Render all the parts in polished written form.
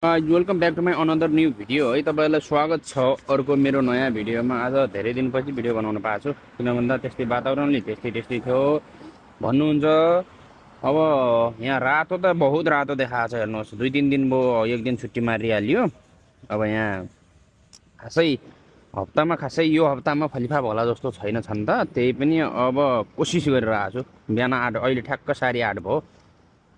Welcome back to my another new video है। तपाईँलाई स्वागत छ अर्को मेरो नयाँ भिडियोमा। आज धेरै दिनपछि भिडियो बनाउन पाएको छु, किन भन्दा त्यस्तै वातावरणले त्यस्तै थियो भन्नुहुन्छ। अब यहाँ रातो त बहुत रातो देखाएको छ, हेर्नुहोस्। 2-3 दिन भयो, एक दिन छुट्टी मारिहाल्यो। अब यहाँ खासै हप्तामा यो हप्तामा फलिफा होला जस्तो छैन छन् त। त्यही पनि अब कोसिस गरिरहेको छु। बिहान 8, अहिले ठ्याक्क 8:30 भयो।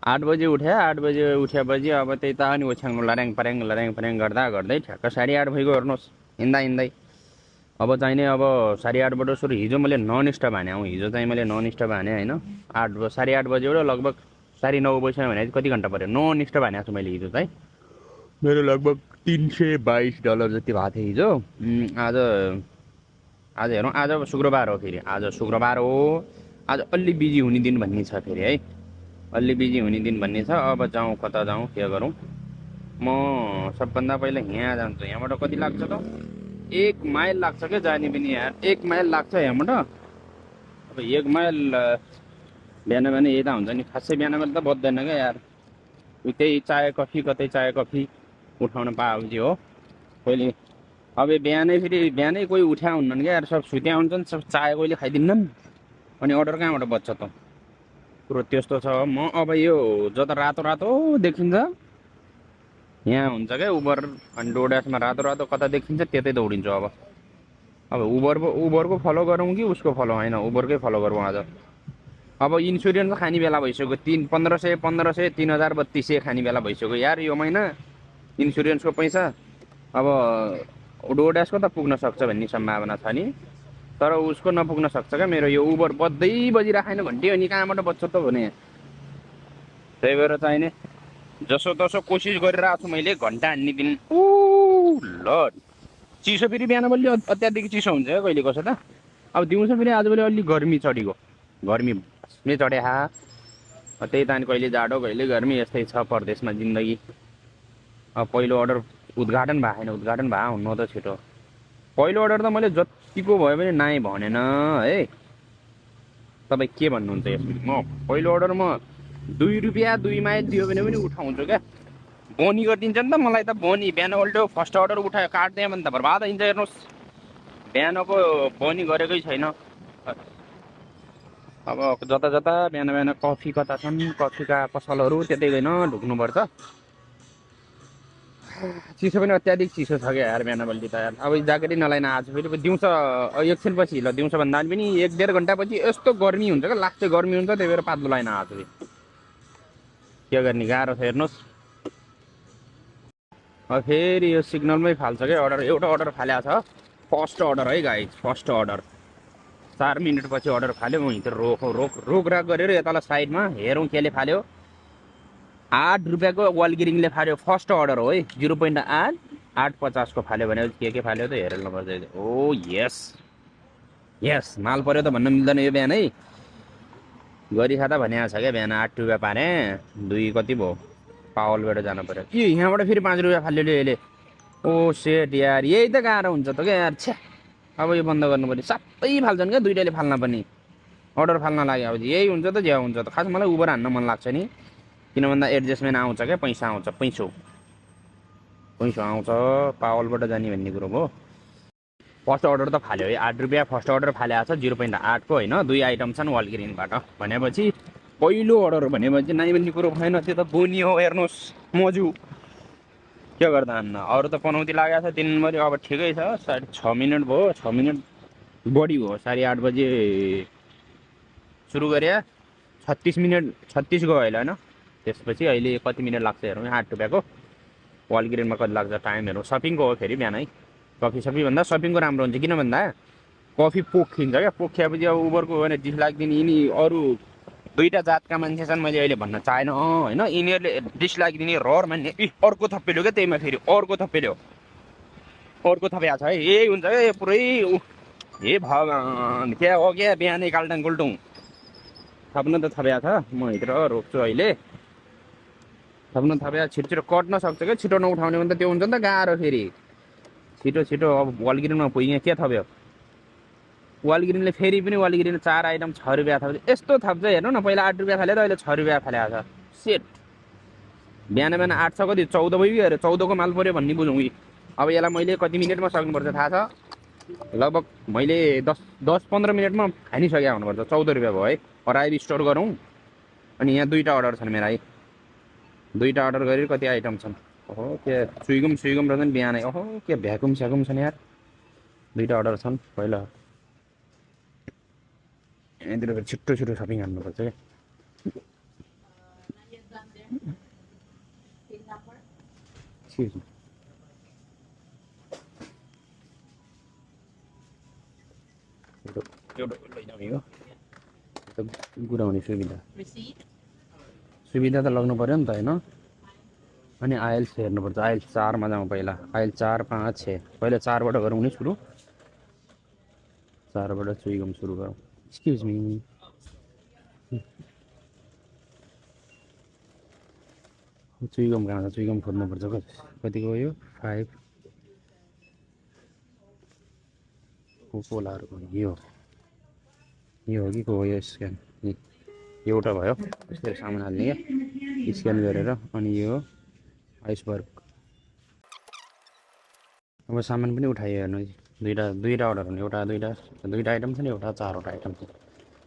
8 बजे उठ्या, 8 बजे उठेपछि अब त्यही तानी ओछ्याङ लर्याङ पऱ्याङ गर्दा गर्दै ठ्याक्क 8:30 भइगयो। हेर्नुहोस्, हिँड्दै अब चाहिने अब 8:30बाट सुरु। हिजो मैले नन स्टप हाने हिजो चाहिँ मैले नन स्टप हाने होइन। 8:30 बजेबाट लगभग 9:30 बजीसम्म भने कति घन्टा पऱ्यो। नन स्टप हानेको छु मैले हिजो चाहिँ। मेरो लगभग $322 जति भएको थियो हिजो। आज आज हेरौँ, आज शुक्रबार हो। फेरि आज शुक्रबार हो, आज अलि बिजी हुने दिन भन्ने छ फेरि है। अलि बिजी हुने दिन भन्ने छ। अब जाउँ, कता जाउँ, के गरौँ। म सबभन्दा पहिला यहाँ जान्छु। यहाँबाट कति लाग्छ त? 1 माइल लाग्छ क्या जाने पनि यार। 1 माइल लाग्छ यहाँबाट। अब 1 माइल बिहान बिहान यता हुन्छ नि। खासै बिहान बिहान त बज्दैन क्या यार। त्यही चाय कफी, कतै चाय कफी उठाउन पाएपछि हो कहिले। अब बिहानै कोही उठ्या हुन्नन् क्या यार, सब सुत्या हुन्छन्। सब चाय कहिले खाइदिन्नन्, अनि अर्डर कहाँबाट बज्छ त? कुरो त्यस्तो छ। म अब यो जता रातो रातो देखिन्छ यहाँ हुन्छ क्या उबर अनि डोड्यासमा रातो रातो कता देखिन्छ त्यतै दौडिन्छु अब उबरको फलो गरौँ कि उसको फलो? होइन, उबरकै फलो गरौँ आज। अब इन्सुरेन्स खाने बेला भइसक्यो। 1500 3000 खाने बेला भइसक्यो यार यो महिना इन्सुरेन्सको पैसा। अब डोड्यासको त पुग्न सक्छ भन्ने सम्भावना छ नि, तर उसको नपुग्न सक्छ क्या। मेरो यो उबर बज्दै बजिरहेन घन्टी, अनि कहाँबाट बज्छ त भने। त्यही भएर चाहिने जसो तसो कोसिस गरिरहेको छु मैले घन्टा हान्ने दिन। ल चिसो फेरि बिहान बल्ली अत्याधिक चिसो हुन्छ क्या कहिले कसो त। अब दिउँसो फेरि आजभोलि अलि गर्मी चढेको, गर्मी भस्मै चढ्या। त्यही तान कहिले जाडो कहिले गर्मी, यस्तै छ परदेशमा जिन्दगी। अब पहिलो अर्डर उद्घाटन भएको छैन, उद्घाटन भए हुनु त छिटो। पहिलो अर्डर त मैले जतिको भयो भने नाइ भनेन है। तपाईँ के भन्नुहुन्छ यसमा? म पहिलो अर्डर ₹2 2 माइल दियो भने पनि उठाउँछु क्या। बोनी गरिदिन्छ नि त मलाई त। बोनी बिहान उल्टो फर्स्ट अर्डर उठायो काट्दिएँ भने त बर्बाद हुन्छ। हेर्नुहोस्, बिहानको बोनी गरेकै छैन। अब जता जता बिहान बिहान कफी कता छन्, कफीका पसलहरू त्यतै गइन ढुक्नुपर्छ। चिसो पनि अत्याधिक चिसो छ क्या यार बिहान बल्ली त यार। अब ज्याकेटै नलाइन आज फेरि दिउँसो एकछिनपछि, ल दिउँसो भन्दा पनि 1-1.5 घन्टापछि यस्तो गर्मी हुन्छ क्या, लास्ट चाहिँ गर्मी हुन्छ। त्यही भएर पातलो लाइन आज के गर्ने, गाह्रो छ। हेर्नुहोस्, अब फेरि यो सिग्नलमै फाल्छ क्या अर्डर। एउटा अर्डर फालेको छ, फर्स्ट अर्डर है गाइज, फर्स्ट अर्डर। 4 मिनटपछि अर्डर फाल्यो। म हिँड्थेँ रोकराक गरेर यतालाई साइडमा हेरौँ केले फाल्यो। ₹8 वालगिरिङले फाल्यो। फर्स्ट अर्डर हो है, 0.8 8.50 को फाल्यो भने के फाल्यो त हेरेर नपर्छ। ओ यस यस, माल पऱ्यो त भन्न मिल्दैन यो बिहान है। गरी खाता भनिएको छ क्या बिहान। ₹8 पारे 2 कति भयो, पावलबाट जानु पऱ्यो। ए यहाँबाट फेरि ₹5 फाल्यो यसले। ओ सेट यार, यही त गाह्रो हुन्छ त क्या यार। छ्या, अब यो बन्द गर्नु पऱ्यो। सबै फाल्छन् क्या, दुइटाले फाल्न पनि। अर्डर फाल्न लाग्यो अब यही हुन्छ त, ज्या हुन्छ त। खास मलाई उबर हान्न मन लाग्छ नि, किन भन्दा एडजस्टमेन्ट आउँछ क्या, पैसा आउँछ, पैसो आउँछ। पावलबाट जाने भन्ने कुरो भयो। फर्स्ट अर्डर त फाल्यो है, ₹8 फर्स्ट अर्डर फालेको छ। 0.8 को होइन, 2 आइटम छन् वालगिरिङबाट भनेपछि पहिलो अर्डर भनेपछि नाइ भन्ने कुरो भएन। त्यो त बोनी हो। हेर्नुहोस् मजु के गर्दा हान्न। अरू त पनौती लागेको छ दिनभरि। अब ठिकै छ, 6 मिनट भयो, 6 मिनट बढी भयो। 8:30 बजे सुरु गरे, 36 मिनट 36 गयो अहिले होइन। त्यसपछि अहिले कति मिनट लाग्छ हेरौँ। ₹8 को वालगिरिङमा कति लाग्छ टाइम हेरौँ। सपिङको हो फेरि बिहानै। कफी सफी भन्दा सपिङको राम्रो हुन्छ, किन भन्दा कफी पोखिन्छ क्या। पोखिएपछि अब उबरको भने डिस लाग्दिने। यिनी अरू 2टा जातका मान्छे छन्, मैले अहिले भन्न चाहेन होइन। यिनीहरूले डिस लागिदिने रहर मान्ने। अर्को थपेल्यो क्या, त्यहीमा फेरि अर्को थपेल्यो, अर्को थपेको छ है। यही हुन्छ क्या यो पुरै। हे भगवान्, क्या हो क्या बिहानै काल्टाङ कुल्टुङ थप्न त थपेको छ। म भित्र रोक्छु अहिले। थप्न थपेको छिटो कट्न सक्छ क्या। छिटो नउठाउने भने त त्यो हुन्छ नि त गाह्रो फेरि। छिटो अब वालगिरिङमा पुगेँ, के थप्यो वालगिरिङले? फेरि पनि वालगिरिङले 4 आइटम ₹6 थप्छ। यस्तो थप्छ हेर्नु न। पहिला ₹8 फाल्यो त अहिले ₹6 फालेको छ। सेट बिहान बिहान 8 छ कति 14 भयो अरे 14 को माल पऱ्यो भन्ने बुझौँ कि अब यसलाई मैले कति मिनटमा सक्नुपर्छ थाहा छ लगभग मैले 10-15 मिनटमा खानिसकेको हुनुपर्छ 14 रुपियाँ भयो है अराइभ स्टोर गरौँ अनि यहाँ दुईवटा अर्डर छन् मेरा है दुईवटा अर्डर गरेर कति आइटम छन् ओहो के सुइगम रहेछन् बिहानै ओहो के भ्याकुम स्याकुम छन् यार दुईवटा अर्डर छन् पहिला यहाँतिर छिट्टो छिट्टो सपिङ हान्नुपर्छ क्या Excuse me. एउटा लैजाउने हो गुराउने सुविधा सुविधा त लाग्नु पर्यो नि त होइन अनि आइएल्स हेर्नुपर्छ आइएल्स 4मा जाउँ पहिला आइएल्स 4, 5, 6 पहिला 4बाट गरौँ नि सुरु 4बाट चुइगम सुरु गरौँ एक्सक्युज मी चुइगम कहाँ छ चुइगम खोज्नुपर्छ कतिको यो 5 कोलाहरूको यो हो कि को हो यो स्क्यान एउटा भयो यसरी सामान हाल्ने क्या स्क्यान गरेर अनि यो आइसबर्ग अब सामान पनि उठायो हेर्नु दुईवटा अर्डर हुने एउटा दुईवटा आइटम छ नि एउटा 4वटा आइटम छ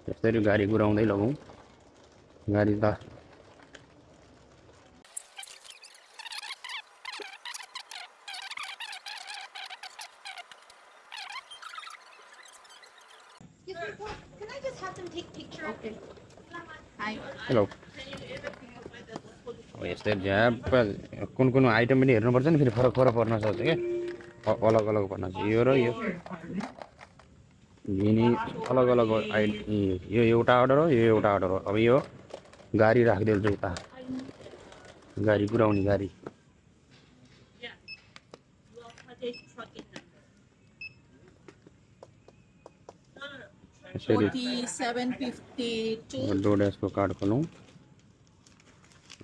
त्यसरी गाडी गुराउँदै लगाउँ गाडी त Can I just have them take picture? Okay. Hi. Hello अब यस्तै झ्याप कुन आइटम पनि हेर्नुपर्छ नि फेरि फरक पर्न सक्छ क्या अलग पर्न सक्छ यो र यो यिनी अलग यो एउटा अर्डर हो यो एउटा अर्डर हो अब यो गाडी राखिदिन्छु यता गाडी कुराउने गाडी डोडेसको कार्ड खोलौँ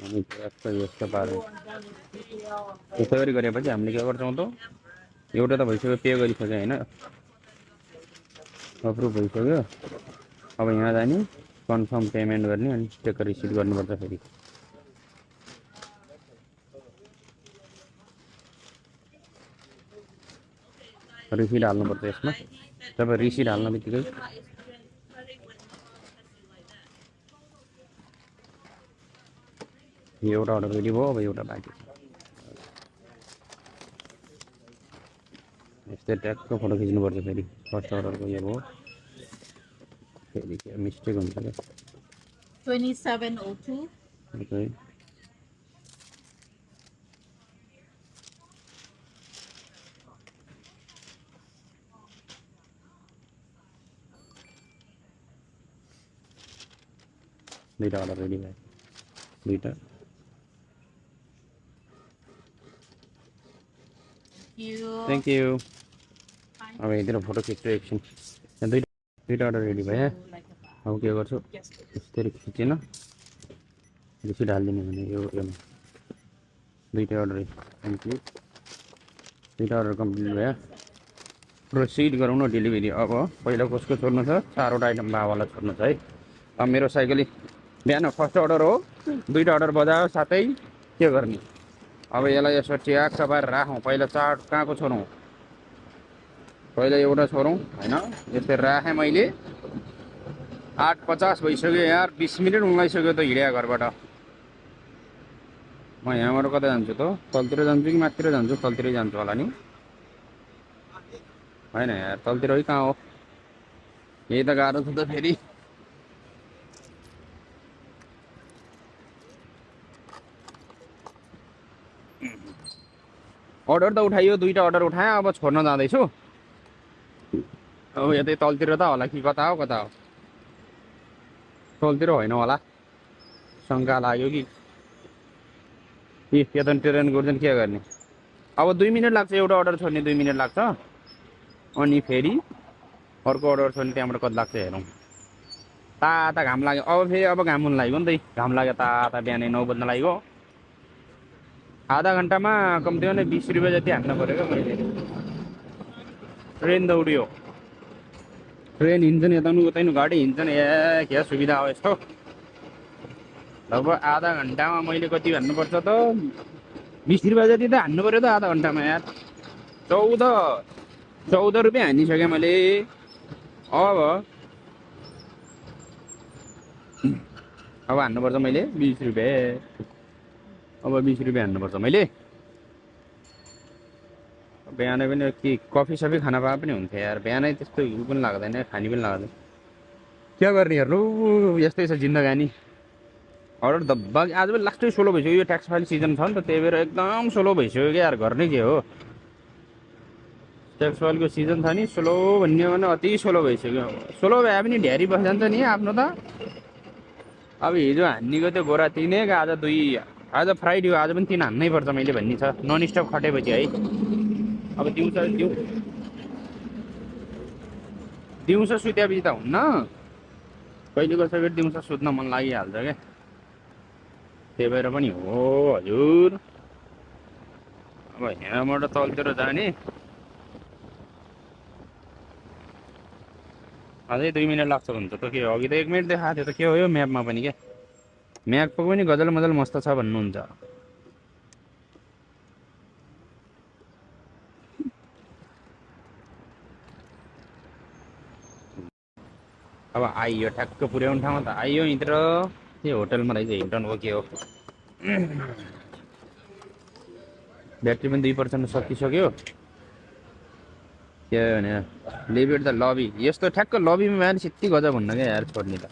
अनि यस्तो पारेर यस्तो गरी गरेपछि हामीले के गर्छौँ त एउटा त भइसक्यो पे गरिसक्यो होइन अप्रुभ भइसक्यो अब यहाँ जाने कन्फर्म पेमेन्ट गर्ने अनि चेक रिसिभ गर्नुपर्छ फेरि रिसिट हाल्नुपर्छ यसमा जब रिसिट हाल्न बित्तिकै यो एउटा अर्डर रेडी भयो अब एउटा बाँकी छ यस्तै ट्यागको फोटो खिच्नुपर्छ फेरि फर्स्ट अर्डरको यो भयो फेरि के मिस्टेक हुन्छ क्या 2702 ओके दुईवटा अर्डर रेडी भयो दुईवटा थ्याङ्क यू अब यहाँतिर फोटो खिच्छु एकछिन दुईवटा अर्डर रेडी भयो अब के गर्छु यस्तरी खिचेन रिसिट हालिदिने भने योमा दुईवटा अर्डर थ्याङ्क यू दुईवटा अर्डर कम्प्लिट भयो प्रोसिड गरौँ न डेलिभरी अब पहिला कसको छोड्नु छ 4वटा आइटम बाबालाई छोड्नु छ है अब मेरो साइकली बिहान फर्स्ट अर्डर हो दुईवटा अर्डर बजायो साथै के गर्ने अब यसलाई यसो च्याक सपाएर राखौँ पहिला 4 कहाँको छोडौँ पहिला एउटा छोडौँ होइन यसरी राखेँ मैले 8:50 भइसक्यो यार 20 मिनट उङ्गाइसक्यो त हिँड्या घरबाट म यहाँबाट कता जान्छु त तलतिर जान्छु कि माथितिर जान्छु तलतिरै जान्छु होला नि होइन यार तलतिर है कहाँ हो यही त गाह्रो छ त फेरि अर्डर त उठाइयो दुईवटा अर्डर उठाएँ अब छोड्न जाँदैछु अब यतै तलतिर त होला कि कता हो तलतिर होइन होला शङ्का लाग्यो कि यो त ट्रेन गर्छन् के गर्ने अब 2 मिनट लाग्छ एउटा अर्डर छोड्ने 2 मिनट लाग्छ अनि फेरि अर्को अर्डर छोड्ने त्यहाँबाट कति लाग्छ हेरौँ ताता घाम लाग्यो अब फेरि अब घाम हुन लाग्यो नि त घाम लाग्यो ताता बिहानै 9 बज्न लाग्यो आधा घन्टामा कम्तीमा नै 20 रुपियाँ जति हाल्नु पऱ्यो क्या मैले ट्रेन दौडियो ट्रेन हिँड्छन् यता उतै गाडी हिँड्छन् क्या सुविधा हो यस्तो लगभग आधा घन्टामा मैले कति हान्नुपर्छ त 20 रुपियाँ जति त हान्नु पऱ्यो त आधा घन्टामा यार 14 रुपियाँ हानिसकेँ मैले अब हान्नुपर्छ मैले 20 रुपियाँ अब 20 रुपियाँ हान्नुपर्छ मैले बिहानै पनि के कफी सफी खान पाए पनि हुन्थ्यो यार बिहानै त्यस्तो हिउँ पनि लाग्दैन खानी पनि लाग्दैन क्या गर्ने हेर्नु यस्तै छ जिन्दगानी अर्डर दब्बा आज पनि लास्टै स्लो भइसक्यो यो ट्याक्स फाइल सिजन छ नि त त्यही भएर एकदम स्लो भइसक्यो क्या यार गर्ने के हो ट्याक्स फाइलको सिजन छ नि स्लो भन्ने भने अति स्लो भइसक्यो स्लो भए पनि ढ्यारी बसिजान्छ नि आफ्नो त अब हिजो हान्नेको त्यो गोरा 3 आज 2 आज फ्राइडे हो आज पनि 3 हान्नै पर्छ मैले भन्ने छ नन स्टप खटेपछि है अब दिउँसो सुत्यापछि त हुन्न कहिले कसै दिउँसो सुत्न मन लागिहाल्छ क्या त्यही भएर पनि हो हजुर अब यहाँबाट तलतिर जाने अझै 2 मिनट लाग्छ भन्छ त के अघि त 1 मिनट देखाएको थियो त के हो यो म्यापमा पनि क्या म्यापको पनि गजल मजल मस्त छ भन्नुहुन्छ अब आइयो ठ्याक्क पुर्याउने ठाउँमा त आइयो यित्र त्यो होटलमा रहेछ हिल्टन हो के हो ब्याट्री पनि 2% सकिसक्यो के भने लिभ इट द लबी यस्तो ठ्याक्क लबीमा भए सित्ती गजब हुन्न क्या यार छोड्ने त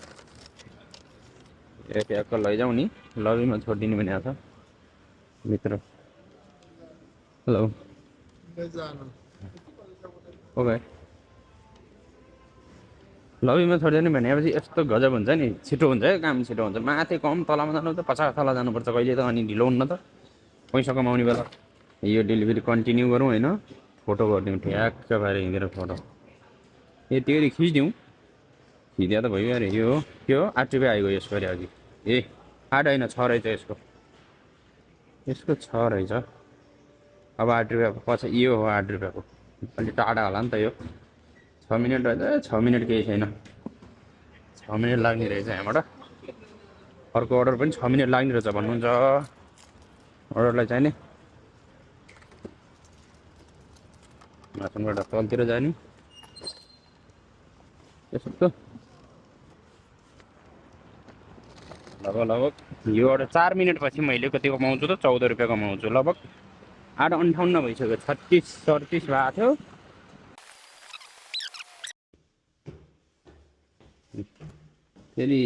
ठ्याक्क लैजाउँ नि लबीमा छोडिदिनु भने छ भित्र हेलो ओके लबीमा छोडिदिनु भनेपछि यस्तो गजब हुन्छ नि छिटो हुन्छ है काम छिटो हुन्छ माथि कम तलमा जानु त 50 तल जानुपर्छ कहिले त अनि ढिलो हुन्न त पैसा कमाउने बेला यो डेलिभरी कन्टिन्यू गरौँ होइन फोटो गरिदिउँ ठ्याक्क भएर हिँडेर फोटो यतिखेर खिचिदिया त भयो अरे यो के हो 8 रुपियाँ आइगयो यसको अरे अघि 8 होइन 6 रहेछ यसको 6 रहेछ अब 8 रुपियाँ पछि यो हो 8 रुपियाँको अलिक टाढा होला नि त यो 6 मिनट रहेछ 6 मिनट केही छैन 6 मिनट लाग्ने रहेछ यहाँबाट अर्को अर्डर पनि 6 मिनट लाग्ने रहेछ भन्नुहुन्छ अर्डरलाई चाहिने माथिबाट तलतिर जाने यसो लगभग यो 4 मिनट पछि मैले कति कमाउँछु त 14 रुपियाँ कमाउँछु लगभग 8:58 भइसक्यो 36 37 भएको थियो फेरि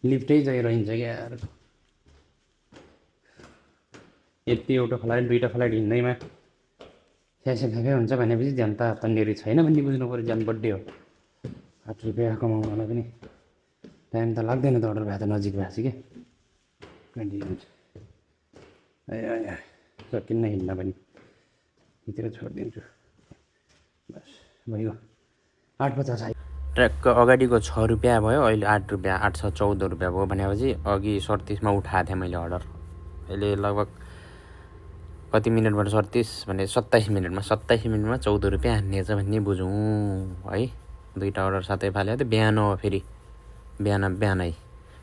लिफ्टै चाहिरहन्छ क्या यार यति एउटा फ्लाइट 2टा फ्लाइट हिँड्दैमा स्यासे खाफे हुन्छ भनेपछि ज्यान त तन्नेरी छैन भन्ने बुझ्नु पऱ्यो ज्यान बड्डे हो 8 रुपियाँ कमाउनलाई पनि टाइम त लाग्दैन त अर्डर भए त नजिक भएको छ कि 20 मिनट सकिन्न हिँड्न पनि यतिर छोडिदिन्छु बस भयो 8:50 आयो ट्र्याकको अगाडिको 6 रुपियाँ भयो अहिले 8 रुपियाँ 8 छ 14 रुपियाँ भयो भनेपछि अघि 37 मा उठाएको थिएँ मैले अर्डर अहिले लगभग कति मिनटबाट 37 भने 27 मिनटमा 14 रुपियाँ हान्ने छ भन्ने बुझौँ है 2टा अर्डर साथै फाल्यो त बिहान हो फेरि बिहानै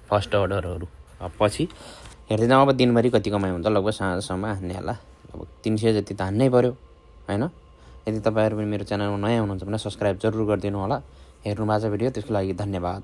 फर्स्ट अर्डरहरू अब पछि हेर्दै जाउँ अब दिनभरि कति कमाइ हुन्छ लगभग साँझसम्म हान्ने होला लगभग 300 जति त हान्नै पऱ्यो होइन यदि तपाईँहरू पनि मेरो च्यानलमा नयाँ हुनुहुन्छ भने सब्सक्राइब जरुर गरिदिनु होला हेर्नु भएको छ भिडियो त्यसको लागि धन्यवाद।